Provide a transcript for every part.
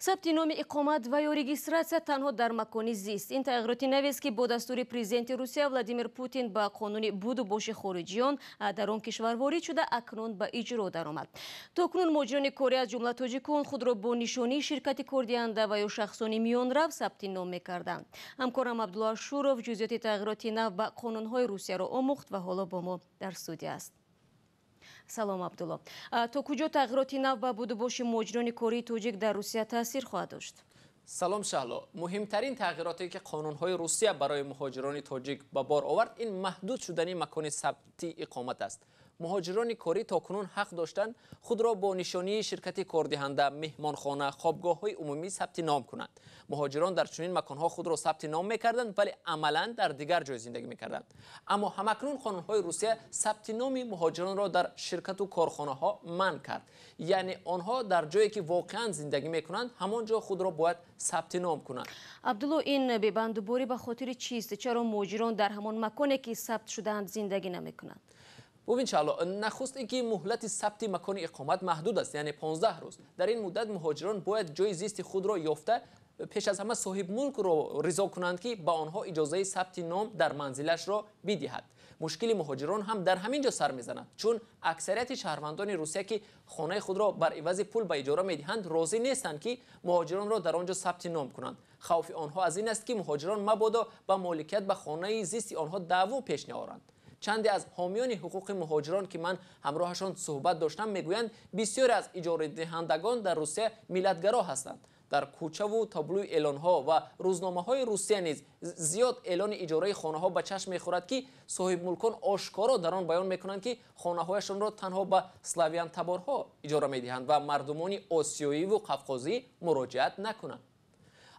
Сабти номи иқомат ва ё регистрация танҳо дар макони зист. Ин тағйироти навест, ки бо дастури президенти Русия Владимир Путин ба қонуни буду боши хориҷиён дар он кишвар ворид шуда, акнун ба иҷро даромад. То кунун муҳоҷирони корӣ, аз ҷумла тоҷикон, худро бо нишонии ширкати кордиҳанда ва ё шахсони миёнрав сабти ном мекарданд. Ҳамкорам Абдулло Ашуров ҷузъиёти тағйироти нав ба қонунҳои Русияро омӯхт ва ҳоло бо мо дар студия аст. Салом, Абдулло. То куҷо тағйироти нав ба будубоши муҳоҷирони кории тоҷик дар Русия таъсир хоҳад дошт? Салом, Шаҳло. Муҳимтарин тағйироте, ки қонунҳои Русия барои муҳоҷирони тоҷик ба бор овард, ин маҳдуд шудани макони сабти иқомат аст. Муҳоҷирони корӣ то кунун ҳақ доштанд худро бо нишонии ширкати кордиҳанда, меҳмонхона, хобгоҳҳои умумӣ сабти ном кунанд. Муҳоҷирон дар чунин маконҳо худро сабти ном мекарданд, вале амалан дар дигар ҷой зиндагӣ мекарданд. Аммо ҳамакнун қонунҳои Русия сабти номи муҳоҷиронро дар ширкату корхонаҳо манъ кард, яъне онҳо дар ҷое, ки воқеан зиндагӣ мекунанд, ҳамон ҷо худро бояд сабти ном кунанд. Абдулло, ин бебандуборӣ ба хотири чист? Чаро муҳоҷирон дар ҳамон маконе, ки сабт шудаанд, зиндагӣ намекунанд? Бубин, Шаҳло, нахуст ин ки муҳлати сабти макони иқомат маҳдуд аст, яъне 15 рӯз. Дар ин муддат муҳоҷирон бояд ҷои зисти худро ёфта, пеш аз ҳама соҳибмулкро ризо кунанд, ки ба онҳо иҷозаи сабти ном дар манзилашро бидиҳад. Мушкили муҳоҷирон ҳам дар ҳамин ҷо сар мезанад, чун аксарияти шаҳрвандони Русия, ки хонаи худро бар ивази пул ба иҷора медиҳанд, розӣ нестанд, ки муҳоҷиронро дар он ҷо сабти ном кунанд. Хавфи онҳо аз ин аст, ки муҳоҷирон мабодо ба моликият ба хонаи зисти онҳо даъво пеш наоранд. Чанде аз ҳомиёни ҳуқуқи муҳоҷирон, ки ман ҳамроҳашон суҳбат доштам, мегӯянд, бисёре аз иҷорадиҳандагон дар Русия миллатгаро ҳастанд. Дар кӯчаву таблӯи эълонҳо ва рӯзномаҳои Русия низ зиёд эълони иҷораи хонаҳо ба чашм мехӯрад, ки соҳибмулкон ошкоро дар он баён мекунанд, ки хонаҳояшонро танҳо ба славянтаборҳо иҷора медиҳанд ва мардумони осиёиву қавқозӣ муроҷиат накунанд.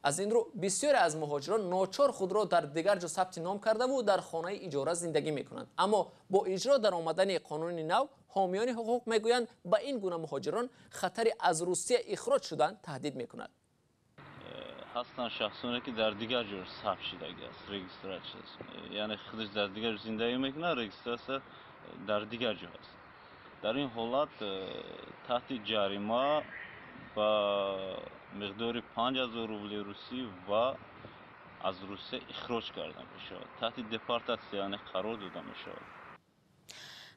Аз ин рӯ бисёре аз муҳоҷирон ночор худро дар дигар ҷо сабти ном кардаву дар хонаи иҷора зиндагӣ мекунанд. Аммо бо иҷро дар омадани қонуни нав, ҳомиёни ҳуқуқ мегӯянд, ба ин гуна муҳоҷирон хатари аз Русия ихроҷ шудан таҳдид мекунад. Ҳастанд шахсоне, ки дар дигар ҷо сабт шудагӣ аст, регистрация, яъне худаш дар дигар ҷо зиндагӣ мекунад, регистрация дар дигар ҷо аст. Дар ин ҳолат таҳти ҷарима ба миқдори 5000 рубли русӣ ва аз Русия ихроҷ карда мешавад, таҳти депортатсия, яъне қарор дода мешавад.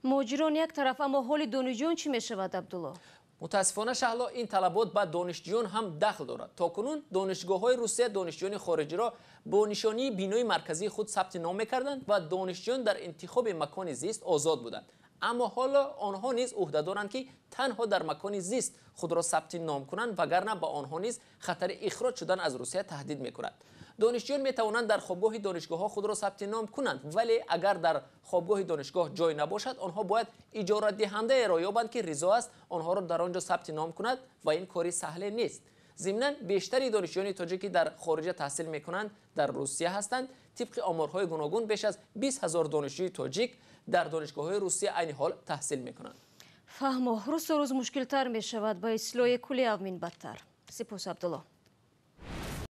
Муҳоҷирон як тараф, аммо ҳоли донишҷӯён чӣ мешавад, Абдулло? Мутаассифона, Шаҳло, ин талабот ба донишҷӯён ҳам дахл дорад. То кунун донишгоҳҳои Русия донишҷӯёни хориҷиро бо нишонии бинои марказии худ сабти ном мекарданд ва донишҷӯён дар интихоби макони зист озод буданд. Аммо ҳоло онҳо низ ӯҳда доранд, ки танҳо дар макони зист худро сабти ном кунанд, вагарна ба онҳо низ хатари ихроҷ шудан аз Русия таҳдид мекунад. Донишҷӯён метавонанд дар хобгоҳи донишгоҳҳо худро сабти ном кунанд, вале агар дар хобгоҳи донишгоҳ ҷой набошад, онҳо бояд иҷорадиҳандаеро ёбанд, ки ризо аст онҳоро дар он ҷо сабти ном кунад, ва ин кори саҳле нест. Зимнан, бештари донишҷӯёни тоҷик, ки дар хориҷа таҳсил мекунанд, дар Русия ҳастанд. Тибқи оморҳои гуногун, беш аз 20 000 донишҷӯи тоҷик дар донишгоҳҳои Русия айни ҳол таҳсил мекунанд. Фаҳмо, рӯз то рӯз мушкилтар мешавад, ба ислоҳи кулли авмин бадтар. Сипос, Абдулло.